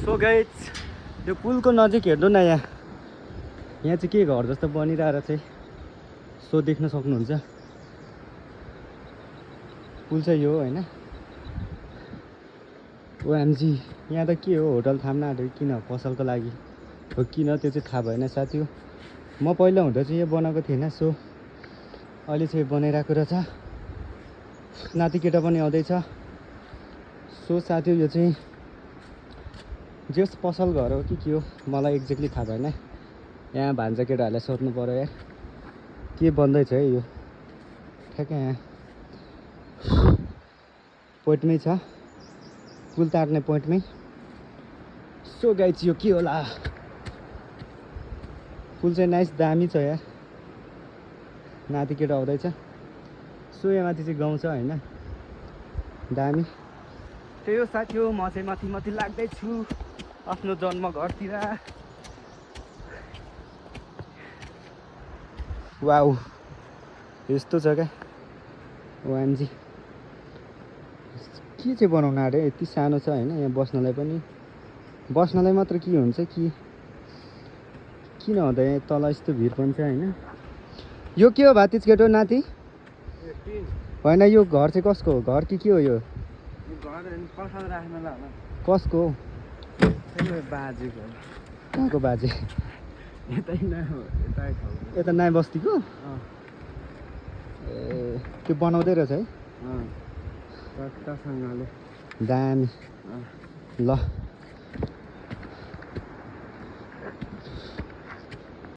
so guys यो पुलको नजिक हेर्नु न यहाँ चाहिँ के घर जस्तो बनिरहेर चाहिँ सो देख्न सक्नुहुन्छ पुल चाहिँ यो हैन ओएमजी यहाँ त के हो होटल थाम्न आँट्यो किन पसलको लागि हो किन त्यो चाहिँ थाहा भएन साथी हो म पहिला हुँदा चाहिँ यो बनाएको थिएन सो अहिले चाहिँ बनाइरहेको रहेछ नाति केटा पनि आउँदैछ सो साथी यो चाहिँ जस पसल घर हो कि के हो मलाई एक्ज्याक्टली थाहा भएन यहाँ भान्जा केटाहरूलाई सोध्नु पर्यो यार के बन्दैछ है यो ठ्याक्कै यहाँ पोइन्टमै छ पुल तार्ने पोइन्टमै सो गाइस यो के होला पुल चाहिँ नाइस दामी छ यार नाति केटा आउँदैछ सो यहाँ माथि चाहिँ गाउँ छ होइन दामी त्यही हो साथी हो म चाहिँ माथि माथि लाग्दैछु आफ्नो जन्म घरतिर वाउ यस्तो छ क्या ओएमजी के चाहिँ बनाउन आँट्यो यति सानो छ होइन यहाँ बस्नलाई पनि बस्नलाई मात्र के हुन्छ कि किन हुँदा यहाँ तल यस्तो भिड पनि छ होइन यो के हो भातिज केटो नाति होइन यो घर चाहिँ कसको हो घर के हो यो कसको हो बाजेको कहाँको बाजे यता नाइ बस्तीको ए त्यो बनाउँदै रहेछ है दामी दामी ल